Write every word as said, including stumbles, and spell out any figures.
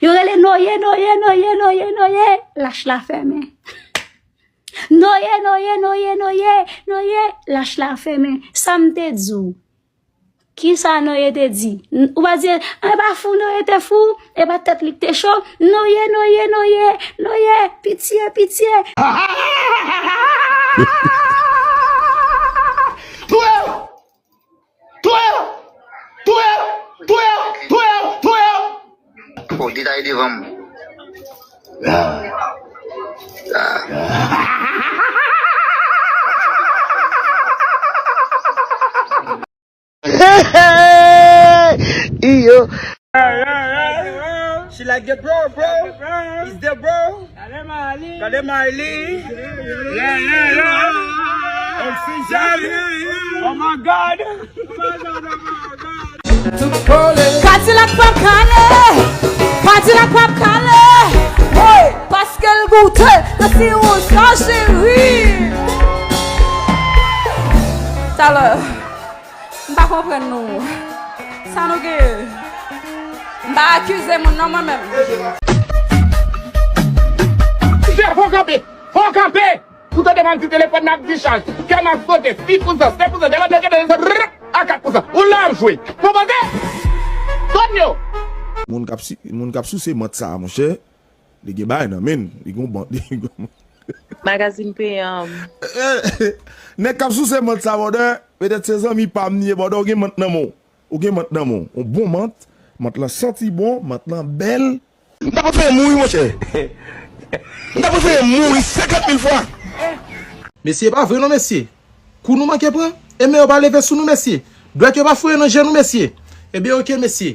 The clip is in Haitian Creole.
Yo rele Noye, Noye, Noye, Noye, Noye, lach la fèmen. Noye, Noye, Noye, Noye, Noye, lach la fèmen. Sa m te di w? Kisa Noye te di? N-, ou pa di, e pa fou Noye te fou, e pa tèt li k te cho. Noye, Noye, Noye, Noye, pitye, pitye. Touye! Touye! Touye! Touye! Touye! Touye! Fòk detay devan m. Ah. Ah. Iyo. She like the bro, bro. Is the bro. Gade Miley. Yeah, yeah, yeah. Oxygen. Oh my God. Kadilak p ap kale. Kadilak p ap kale. Woy, paske l goute nan siwo sa cheri. Talè. M pa konprann nou. Sa nou gen? M pa akize moun non mwen menm. Fò kanpe! Fò kanpe! Ou tande m ap di telefòn nan ap dichaj, kè m ap sote, sis pou san, sèt pou san, devan de kèt, a kat pou san. Ou la ap jwe. Konpoze! Donn yo! Moun k ap si-, moun k ap souse mant sa a, monchè, li gen bagay nan men l. Li gon ban-, li gon Magazin peyan. Nèg k ap souse mant sa, brother, petèt se zanmi pa m li ye, brother, ou gen mant nan men w. Ou gen mant nan men w. Yon bon mant, mant lan santi bon, mant lan bèl. M ta prefere mouri, monchè. M ta prefere mouri senkant mil fwa. Mesye, e pa vre non, mesye. Kou nou manke pran, e men yo pa leve sou nou, mesye. Dwèt yo pa foure nan je nou, mesye. Ebyen, oke, mesye.